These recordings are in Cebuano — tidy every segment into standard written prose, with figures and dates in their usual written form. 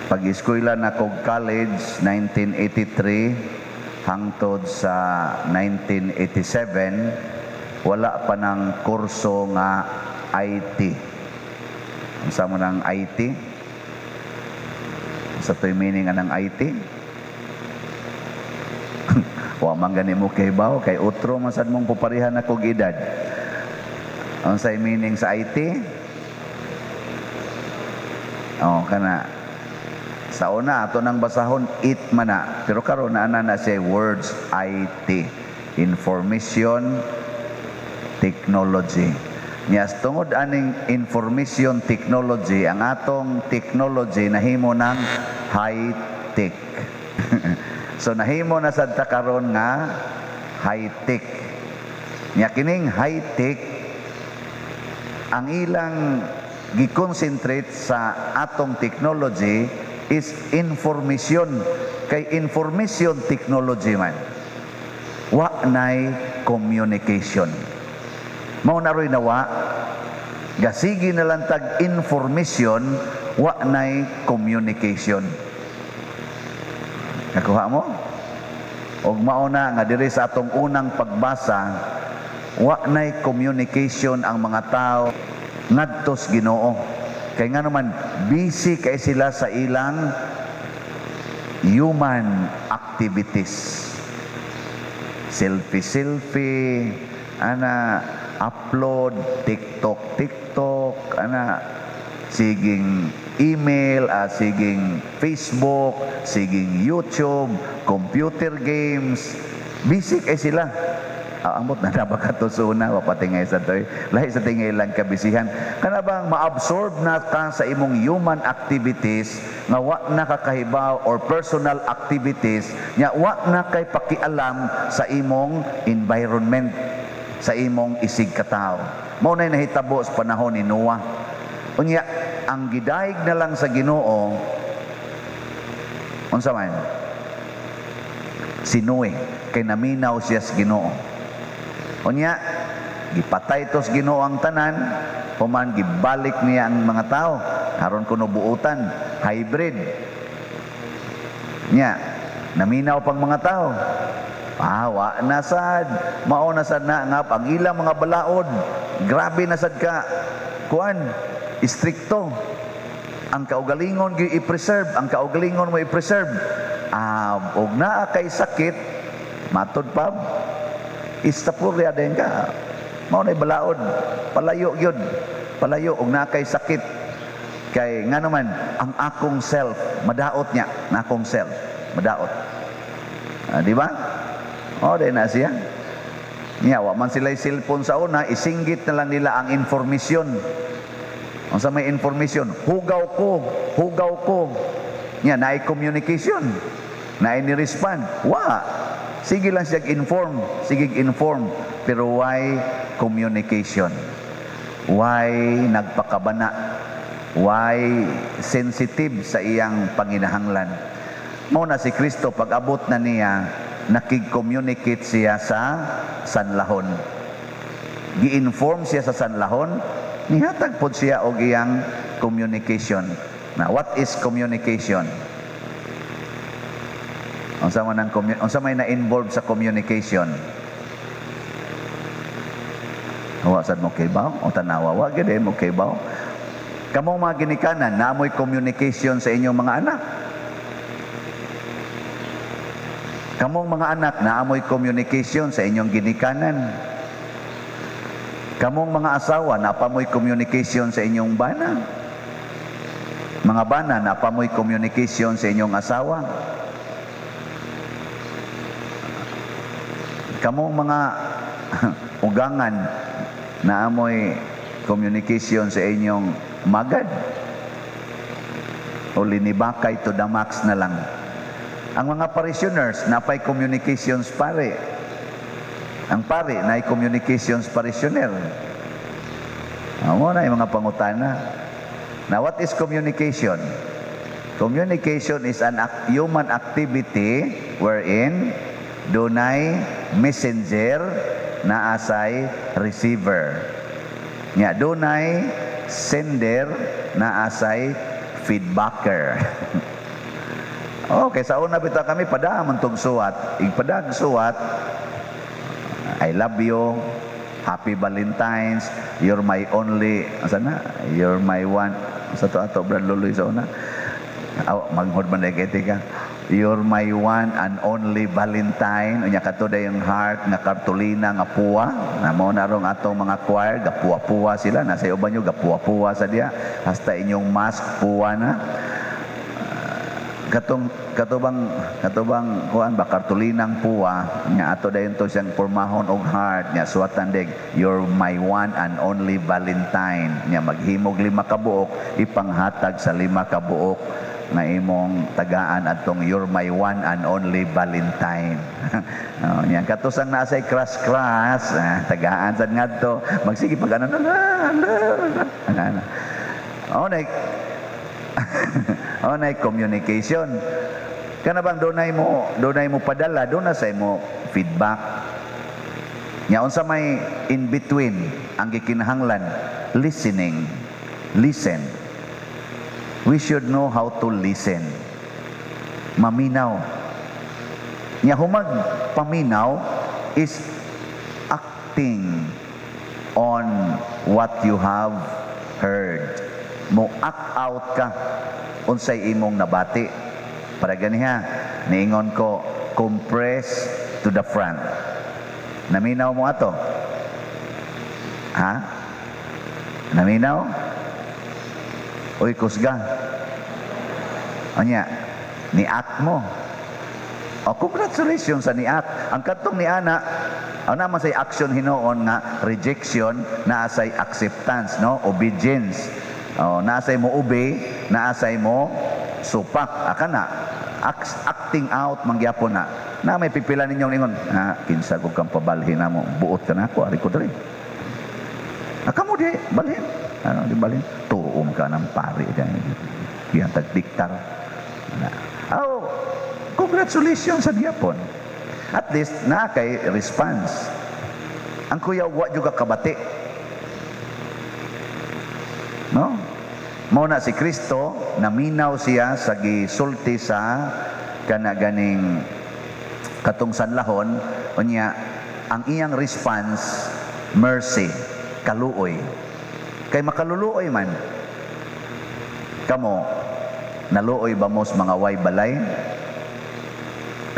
Pag-eskwela na kog college 1983 hangtod sa 1987, wala pa ng kurso nga IT. Unsa mo ng IT? Sa to'y meaning anang IT? Wa man gani mo kahibaw kay utro man sad mong puparihan na kog edad. Unsay meaning sa IT? Oh, kana sa una ato nang basahon it man na, pero karon naa na na siya words IT, information technology. Niya tungod aning information technology, ang atong technology nahimo ng high tech. So nahimo na sad ta karon nga high tech. Nya kining high tech, ang ilang gi-concentrate sa atong technology is information, kay information technology man. Wa nay communication. Mao na ro'y nawa, gasigi na lang tag information, wa nay communication. Nakuha mo? Og mao na nga diri sa atong unang pagbasa, wa nay communication ang mga tao ngadto sa Ginoo. Kay nga naman busy kay sila sa ilang human activities. Selfie selfie, ana, upload, TikTok TikTok, ana, siging email, siging Facebook, siging YouTube, computer games. Busy kay sila. Ambot na na baka to sa una, wapatingay sa toy. Lahi sa tingay lang kabisihan. Kana bang ma-absorb na ka sa imong human activities nga wa na kakahibaw or personal activities nya wa na kay pakialam sa imong environment, sa imong isig katawo. Mao nay nahitabo sa panahon ni Noah. Unya, ang gidayeg na lang sa Ginoo unsa man? Si Noe, kay naminaw siya sa Ginoo. Unya, gipatay to sa Ginoo ang tanan, human gibalik niya ang mga tao. Karon kuno buutan, hybrid. Nya, naminaw pang mga tao. Ah, wa na sad. Mao na sad na nga ang ilang mga balaod. Grabe na sad ka. Kuan, istrikto. Ang kaugalingon gi i-preserve, ang kaugalingon mo i-preserve. Ah, og naa kay sakit, matod pa istapurya din ka. Mao na balaod, palayo gyud. Palayo og naa kay sakit. Kay nga naman ang akong self madaot niya, na akong self madaot. Ah, di ba? Oh, di na siya. Niya, wa man sila cellphone sa una, isinggit na lang nila ang information. Unsa may information? Hugaw ko, hugaw ko. Niya, naay communication. Naay ni-respond. Wa. Sige lang siya inform, sige inform. Pero why communication? Why nagpakabana? Why sensitive sa iyang panginahanglan? Mao na si Kristo, pag abot na niya, nakig-communicate siya sa sanlahon. Gi-inform siya sa sanlahon, nihatag pod siya og iyang communication. Now, what is communication? Unsa may na-involve sa communication? Wa sad mo kibaw o tanawa wa gyud eh, mo kibaw. Kamong mga ginikanan, naamoy communication sa inyong mga anak. Kamong mga anak, naamoy communication sa inyong ginikanan. Kamong mga asawa, napamoy communication sa inyong bana. Mga bana, napamoy communication sa inyong asawa. Kamong mga ugangan, naamoy communication sa inyong magad. O linibakay to the max na lang. Ang mga parishioners, napay communications pare. Ang pare, naay communications parishioner. Amo na yung mga pangutana. Now, what is communication? Communication is an human activity wherein dunay messenger na asay receiver. Nya dunay sender na asay feedbacker. Okay, sa una bitaw kami pada man tog suwat, igpadag suwat, "I love you, happy Valentine's, you're my only," asa na? "You're my one." Sa to ato, Brad Luloy, sa una. Aw, manghod man dahil ka. "You're my one and only Valentine." Unya kato yung heart nga kartulina nga puwa. Na mo na rong atong mga choir, gapuwa-puwa sila. Nasa uban nyo, gapuwa-puwa sa diya. Hasta inyong mask, puwa na. Katong katubang kuan ba, kartulinang puwa nga ato dayon to siyang pormahon og heart nga suwatan deg "You're my one and only Valentine." Nya maghimog lima ka buok, ipanghatag sa lima ka buok nga imong tagaan atong "You're my one and only Valentine." Oh, nya katusang naa say crush crush, ah, tagaan sad ngadto, magsige pag ano na na. Oh, na oh, na communication. Kana bang dunay mo padala, doon na sa imo feedback. Nya unsa may in between ang gikinahanglan? Listening. Listen. We should know how to listen. Maminaw. Nya humag paminaw is acting on what you have heard. Mo act out ka unsay imong nabati. Para ganiha, niingon ko, "Compress to the front." Naminaw mo ato? Ha? Naminaw? Uy, kusga. Anya, ni-act mo. Oh, congratulations sa ni-act. Ang katong ni ana, ano naman say action hinuon nga rejection, naa say acceptance, no? Obedience. Oh, naa say mo obey, naa say mo supak. Aka na, acting out mangyapon na. Na may pipila ninyong ingon, "Ha, kinsa ko kang pabalhin na mo, buot ka na ako, ari ko diri. Ah, kamo di, balhin." Ano, di balhin? Tuom ka ng pari. Gihatag diktar. Na. Oh, congratulations sa gyapon. At least, na kay response. Ang kuya, wa juga kabati. No? Mao na si Kristo, naminaw siya sa gisulti sa kana ganing katong sanlahon, unya ang iyang response, mercy, kaluoy. Kay makaluluoy man. Kamo, naluoy ba mo sa mga way balay?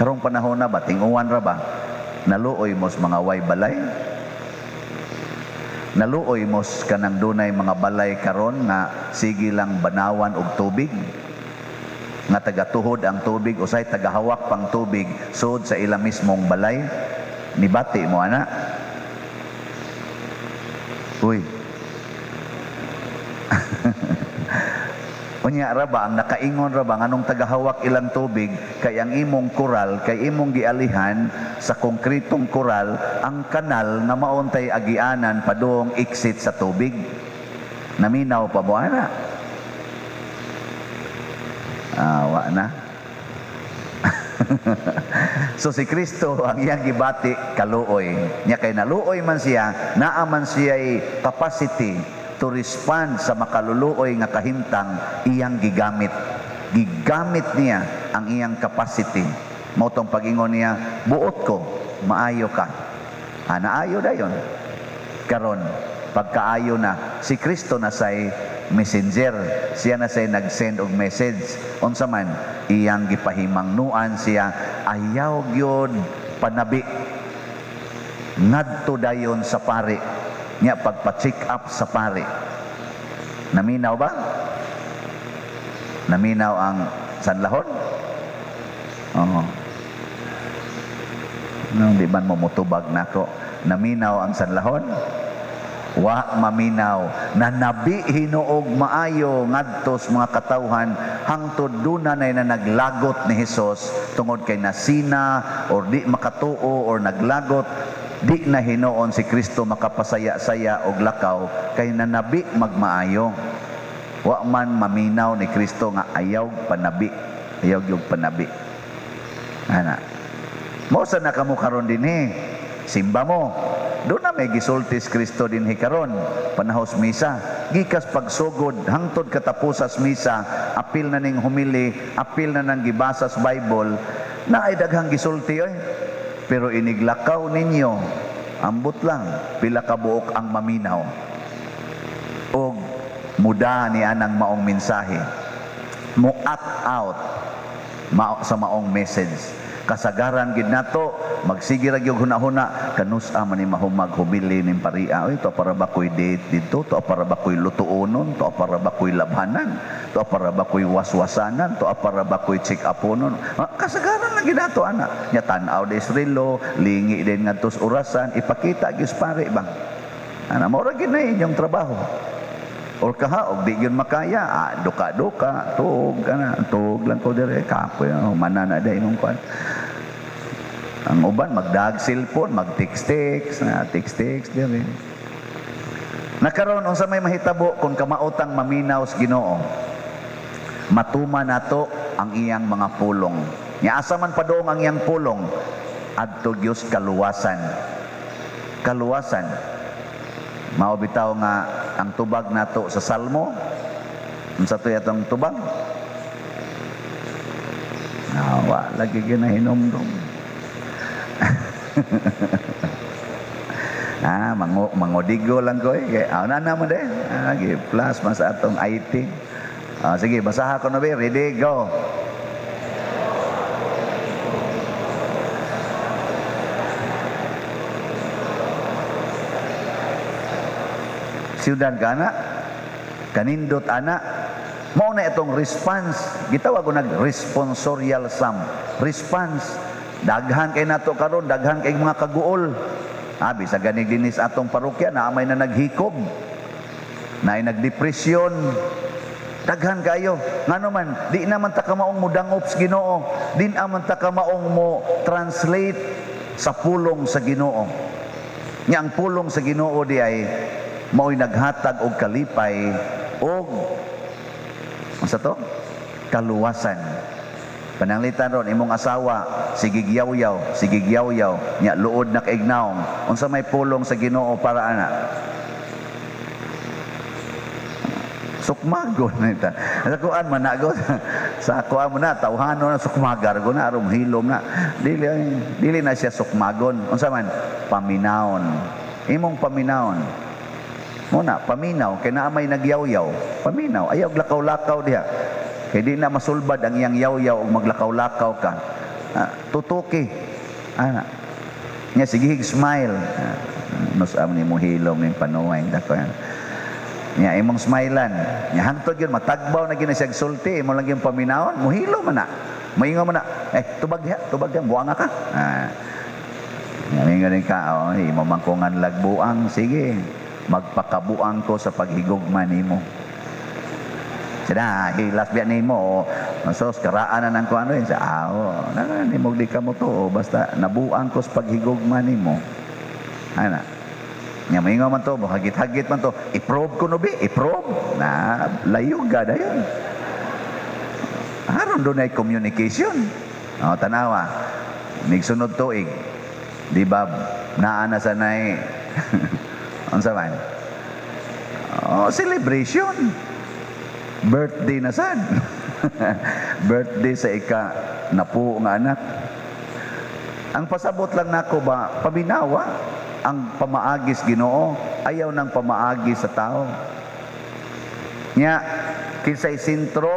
Karong panahon na ba, tinguan ra ba? Naluoy mo sa mga way balay? Naluoy mo sa kanang dunay mga balay karon nga sige lang banawan og tubig? Nga tagatuhod ang tubig, usay tagahawak pang tubig sud sa ila mismong balay? Nibati mo ana? Uy. Unya ra ba ang nakaingon ra ba nganong tagahawak ilang tubig, kay ang imong koral, kay imong gialihan sa konkretong koral ang kanal nga maontay agianan padung exit sa tubig? Naminaw pa mo ana? Ah, wa na. So si Kristo, ang iyang gibati, kaluoy. Nya kay naluoy man siya, naa man siya capacity to respond sa makaluluoy nga kahimtang, iyang gigamit. Gigamit niya ang iyang capacity. Mao tong pag-ingon niya, "Buot ko, maayo ka." Ah, naayo dayon. Karon, pagkaayo na, si Kristo na say messenger. Siya na say nag-send og message. Unsa man, iyang gipahimangnuan siya, "Ayaw gyud panabi. Ngadto dayon sa pari." Nya pagpa-check up sa pari. Naminaw ba? Naminaw ang sanlahon? Oo. No, di man mo mutubag nako. Naminaw ang sanlahon? Wa maminaw. Nanabi hinuog maayo ngadto sa mga katawhan hangtod duna nay na naglagot ni Hesus tungod kay nasina or di makatuo or naglagot, di na hinuon si Kristo makapasaya-saya og lakaw kay nanabi magmaayo. Wa man maminaw ni Kristo nga ayaw panabi, ayaw gyud panabi. Ana. Mo sa na kamo karon dinhi. Simba mo. Doon na may gisultis Kristo dinhi karon panahos misa. Gikas pagsugod hangtod katapusas misa, apil na ning humili, apil na nang gibasa sa Bible, na ay daghang gisulti oy. Pero iniglakaw ninyo, ambot lang pila ka buok ang maminaw. Og muda ni anang maong mensahe. Mo act out mao sa maong message. Kasagaran gid nato magsige ra gyud hunahuna, kanus-a man ni mahumag humili ning paria, oy, to para ba koy date didto, to para ba koy lutuonon, to para ba koy labhanan, to para ba koy waswasanan, to para ba koy check uponon. Kasagaran lang gid nato ana. Nya tan-aw des relo, lingi din ngadto sa orasan, ipakita gyud pare bang ana, mao ra gid na inyong trabaho. Or kaha og di gyud makaya, duka-duka, tuog kana, tuog lang ko dire, kapoy, manana day imong kuan. Ang uban magdag cellphone, mag-text-text, na text-text dire. Nakaron unsa may mahitabo kung kamaotang maminaw sa Ginoo? Matuma nato ang iyang mga pulong. Nya asa man padung ang iyang pulong? Adto gyud kaluwasan. Kaluwasan. Mao bitaw nga ang tubag nato sa Salmo, unsa to atong tubag? Nawa lagi gyud na hinumdum. Mangodigo lang ko eh. Kay, na naman de. Lagi plus man sa atong IT. Sige, basaha ko na be. Ready, go. Siyudad ka na, kanindot ana, mao na itong response. Gitawag ko nag-responsorial psalm. Response. Daghan kay nato karon, daghan kay mga kaguol. Abi sa ganig dinis atong parokya, naamay na naghikob, naay nagdepresyon. Daghan kayo. Ngano man, di naman ta kamaong mo dangop sa Ginoo, di naman ta kamaong mo translate sa pulong sa Ginoo. Nya ang pulong sa Ginoo di ay mao'y naghatag og kalipay og unsa to? Kaluwasan. Pananglitan ron imong asawa sige gyawyaw, sige gyawyaw, nya luod na kaignaong. Unsa may pulong sa Ginoo para ana? Sukmagon na ita. Sa kuan man na go. Sa kuan mo na tawhano na sukmagar go na aron hilom na. Dili dili na siya sukmagon. Unsa man? Paminaon. Imong paminaon. Muna, paminaw, kay naa may nagyawyaw. Paminaw, ayaw lakaw-lakaw diha. Kay di na masulbad ang iyang yawyaw og maglakaw-lakaw ka. Tutuki. Ana. Nya sige smile. Nus-am ni mo hilom ning panuway dako. Nya imong smilean. Nya hangtod yun matagbaw na gid na siya sulti, imo lang yung paminawon, mohilom man na. Moingon man na, tubag diha, buanga ka. Nya mingon ka, oh, imo man ko ngan lagbuang, sige. Magpakabuang ko sa paghigugma nimo. Sina, hilas biya nimo, sos karaan na ng kuano yun. Sa aw, na nimo di ka mo to, basta nabuang ko sa paghigugma nimo. Ana. Nya moingon man to, hagit-hagit man to, i-probe ko no bi, i-probe. Na layog ka dayon. Aron dunay communication. O, tanawa. Nigsunod tuig. Di ba naa na sanay unsa man? Oh, celebration. Birthday na sad. Birthday sa ika napuo nga anak. Ang pasabot lang nako ba, paminawa ang pamaagis Ginoo, ayaw ng pamaagi sa tao. Nya kinsay sentro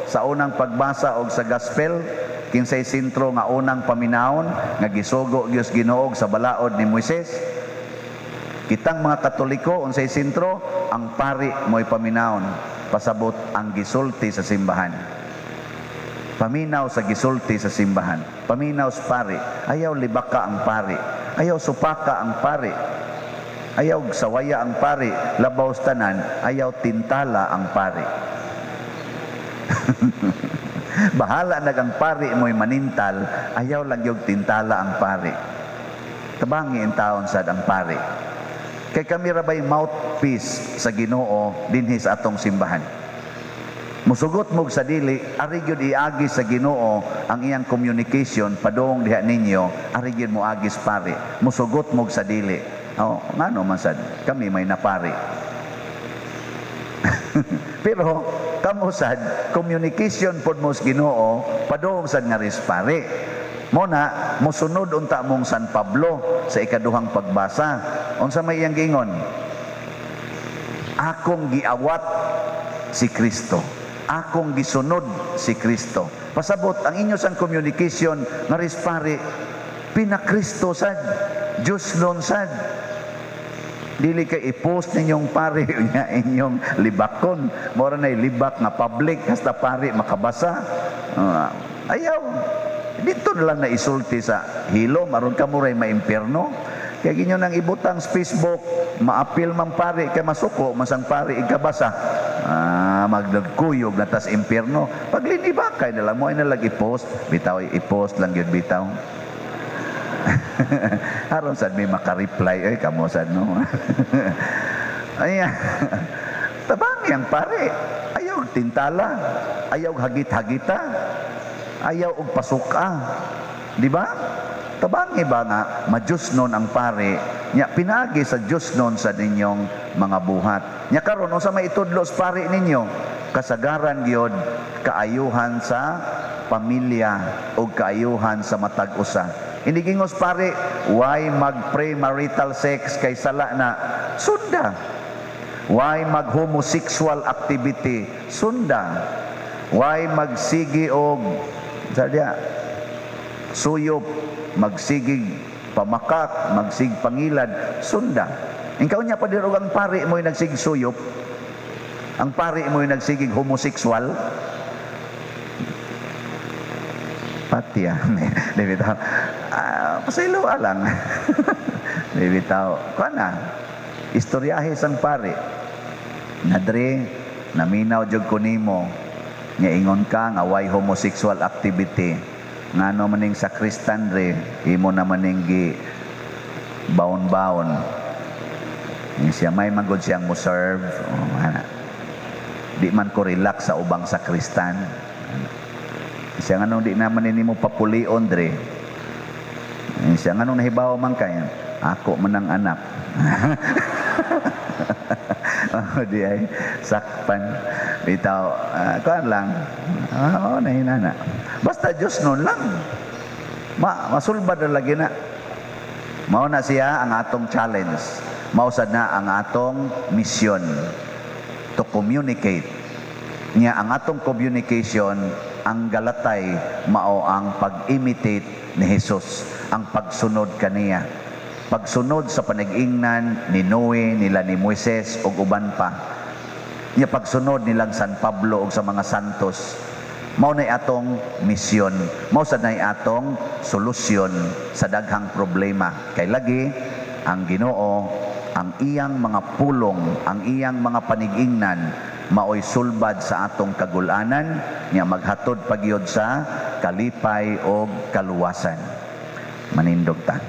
sa unang pagbasa og sa gospel, kinsay sentro nga unang paminawon nga gisugo gyud Ginoo sa balaod ni Moises. Kitang mga Katoliko unsay sentro, ang pari mo'y paminawon, pasabot ang gisulti sa simbahan. Paminaw sa gisulti sa simbahan. Paminaw sa pari. Ayaw libaka ang pari. Ayaw supaka ang pari. Ayaw sawaya ang pari. Labaw sa tanan, ayaw tintala ang pari. Bahala nag ang pari mo'y manintal, ayaw lang yung tintala ang pari. Tabangi in taon sad ang pari. Kay kami ra bay mouthpiece sa Ginoo dinhi sa atong simbahan. Musugot mo sa dili, ari gyud iagi sa Ginoo ang iyang communication padung diha ninyo, ari gyud moagi sa pari. Musugot mo sa dili. Oh, ngano man sad kami may napari. Pero kamo sad, communication pod mo sa Ginoo padung sad nga ris pare. Mo na mosunod unta mong San Pablo sa ikaduhang pagbasa. Unsa may iyang giingon? Akong giawat si Kristo. Akong gisunod si Kristo. Pasabot ang inyo sang communication nga ris pare pinakristo sad, Diyos nun sad. Dili kay i-post ninyong pare nya inyong libakon. Mora na libak nga public hasta pare makabasa. Ayaw. Dito na lang na isulti sa hilom aron kamo ray maimpierno. Kay inyo nang ibutang sa Facebook, maapil man pare kay masuko masang pare ikabasa. Magdagkuyog na tas impierno. Paglinibakay na lang mo ay nalag i-post, bitaw i-post lang gyud bitaw. Aron sad may maka-reply ay kamo sad no. Ayan. Tabangi ang pare. Ayaw tintala, ayaw hagit-hagita, ayaw og pasuka. Di ba? Tabangi ba nga ma-Diyos nun ang pare nya pinagi sa Diyos nun sa ninyong mga buhat. Nya karon unsa may itudlo sa pare ninyo? Kasagaran gyud kaayuhan sa pamilya o kaayuhan sa matag usa. Inigingos pare, why mag premarital sex kay sala na? Sunda. Why mag homosexual activity? Sunda. Why magsigi og sadya suyop, magsigig pamakak, magsig pangilad, sunda. Ikaw niya pa ang pare mo'y nagsig suyop, ang pare mo'y nagsigig homosexual, patya. Di bitaw. Pasaylo lang. Di bitaw. Kuha na. Istoryahe sang pare. Nadre, naminaw jud ko nimo. Nya ingon ka nga way homosexual activity. Ngano maning sakristan re, imo na maning gi baon-baon. Ni siya may magod siyang mo serve. Oh, ana. Di man ko relax sa ubang sakristan. Siya nga nung di naman ni mo papulion dre. Siya nga nung nahibaw man kay ako man ang anak. Oh, di ay sakpan. Bitaw, kuan lang. Oo, nahinana. Basta Diyos nun lang. Masulbad na lagi na. Mao na siya ang atong challenge. Mao sad na ang atong mission to communicate. Nya ang atong communication, ang galatay mao ang pag-imitate ni Jesus, ang pagsunod kaniya. Pagsunod sa panag-ingnan ni Noe, nila ni Moises ug uban pa. Nya pagsunod nilang San Pablo ug sa mga santos. Mao nay atong misyon, mao sad nay atong solusyon sa daghang problema. Kay lagi ang Ginoo, ang iyang mga pulong, ang iyang mga panigingnan maoy sulbad sa atong kagulanan nya maghatod pagyod sa kalipay og kaluwasan. Manindog ta.